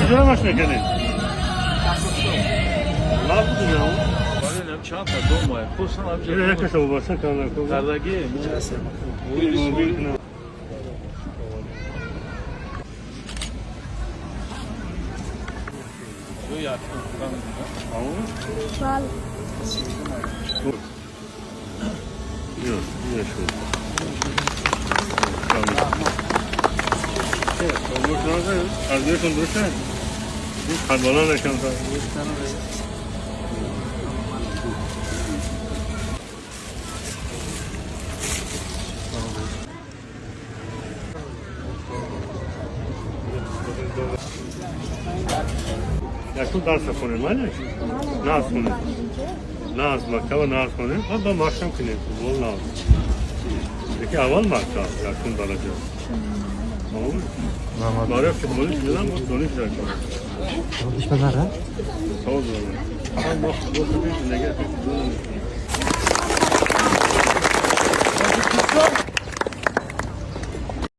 Куҷоро маш мекунед? Лаб буду. Якаша вобаста кардаги. بالا نکن. Якум дарса хонем, майли? Наз хонем. Наз, мактаба наз хонем, баъд ба машқам кунем, футбол наз. Яки аввал мактаб, якум дараҷа. Барои футболист шудан боз дониш дар кор. Душманлар, Савол дорам. Ман мо футбол кардем, зиндагӣ футбол намекунем.